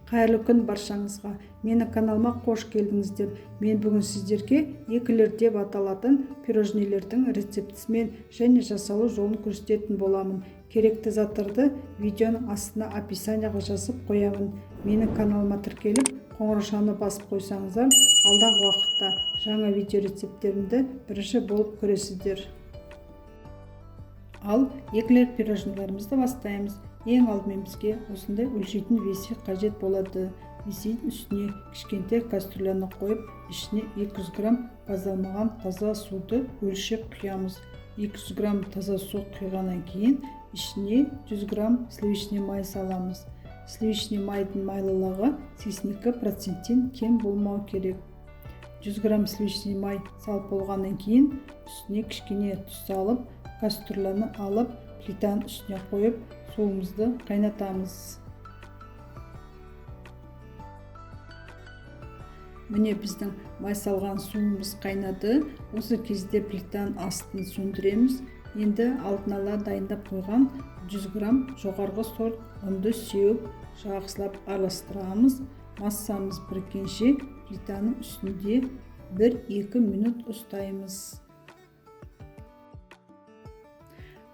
Қайырлы күн баршаңызға. Менің каналыма қош келдіңіздер. Мен бүгін сіздерге эклер деп аталатын пирожнилердің рецептісімен және жасалу жолын көрсететін боламын. Керекті заттарды видеоның астына описанияға жазып қоямын. Менің каналыма тіркеліп, қоңыраушаны басып қойсаңыздар, алдағы уақытта жаңа видео рецепттерімді бірінші болып көресіздер. Ал эклер пирожниларымызды бастаймыз. Ең алдымен бізге осындай өлшейтін весы қажет болады. Весидің үстіне кішкентай кастрюляны қойып, ішіне 200 грамм газдалмаған таза суды өлшеп құямыз. 200 грамм таза су құйғаннан кейін ішіне 100 грамм сливочный май саламыз. Сливочный майдың майлылығы 82%-тен кем болмау керек. 100 грамм сливочный май салып болғаннан кейін үстіне кішкене тұз салып, кастрюляны алып, плитаның үстіне қойып, суымызды қайнатамыз. Міне біздің май салған суымыз қайнады. Осы кезде плитаның астын сөндіреміз. Енді алдын ала дайындап қойған 100 грамм жоғарғы сорт ұнды сеуіп, жақсылап араластырамыз. Массамыз біріккенше плитаның үстінде 1-2 минут ұстаймыз.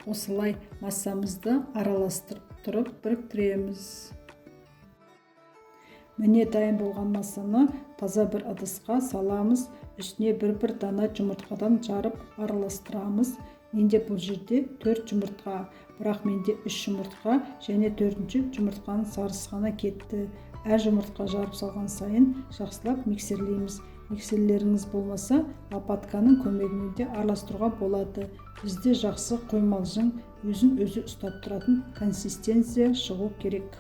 Осылай массамызды араластырып тұрып біріктіреміз. Міне дайын болған массаны таза бір ыдысқа саламыз. Үстіне бір-бір дана жұмыртқадан жарып араластырамыз. Менде бұл жерде 4 жұмыртқа, бірақ менде 3 жұмыртқа және 4-ші жұмыртқаның сарысы ғана кетті. Әр жұмыртқа жарып салған сайын жақсылап миксерлейміз. Миксерлеріңіз болмаса, лопатканың көмегімен де араластыруға болады. Бізде жақсы қоймалжың, өзін өзі ұстап тұратын консистенция шығу керек.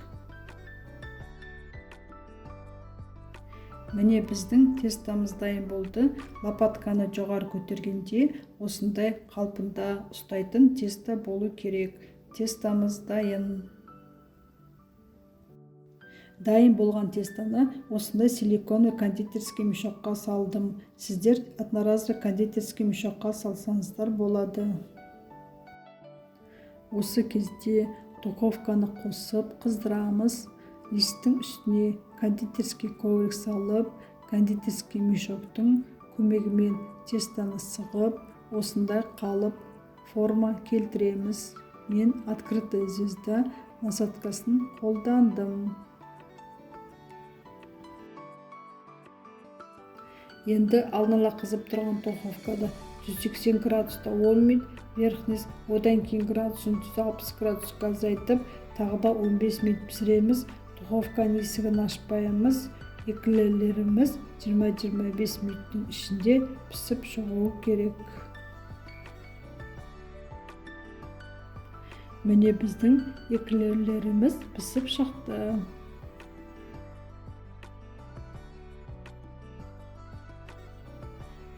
Міне біздің тестамыз дайын болды. Лопатканы жоғары көтергенде осындай қалпында ұстайтын теста болу керек. Тестамыз дайын. Дайын болған тестаны осындай силиконовый кондитерский мешокқа салдым. Сіздер одноразовый кондитерский мешокқа салсаңыздар болады. Осы кезде духовканы қосып қыздырамыз. Листтің үстіне кондитерский коврик салып, кондитерский мешоктың көмегімен тестаны сығып, осындай қалып форма келтіреміз. Мен открытая звезда насадкасын қолдандым. Енді алдын ала қызып тұрған духовкада 180 градуста 10 минут вверх-вниз, одан кейін градусын 160 градусқа азайтып, тағы да 15 минут пісіреміз. Духовканың есігін ашпаймыз. Эклерлеріміз 20-25 минуттың ішінде пісіп шығуы керек. Міне біздің эклерлеріміз пісіп шықты.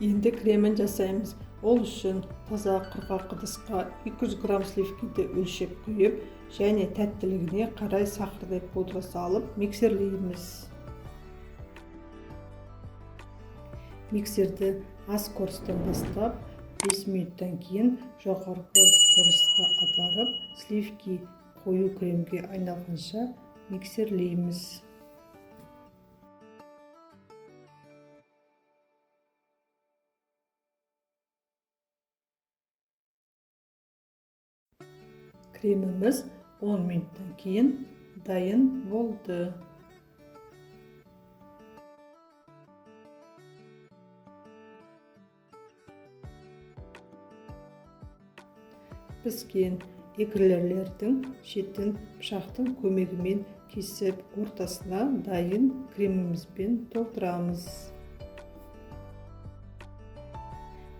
Енді кремін жасаймыз. Ол үшін таза құрғақ ыдысқа 200 грамм сливкиді өлшеп құйып, және тәттілігіне қарай сахарный пудра салып миксерлейміз. Миксерді аз скоростьтан бастап, 5 минуттан кейін жоғарғы скоростьқа апарып, сливки қою кремге айналғанша миксерлейміз. Креміміз 10 минуттан кейін дайын болды. Піскен эклерлердің шетін пышақтың көмегімен кесіп, ортасына дайын кремімізбен толтырамыз.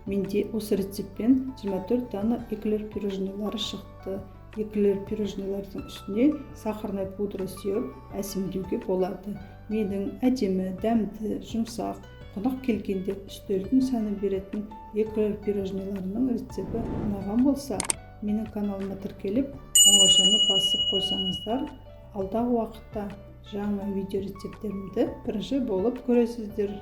Менде осы рецептпен 24 дана эклер пирожнилары шықты. Эклер пирожнилардың үстіне сахарная пудра сеуіп әсемдеуге болады. Менің әдемі, дәмді, жұмсақ, қонақ келгенде үстелдің сәнін беретін эклер пирожниларының рецепті ұнаған болса, менің каналыма тіркеліп, қоңыраушаны басып қойсаңыздар, алдағы уақытта жаңа видео рецепттерімді бірінші болып көресіздер.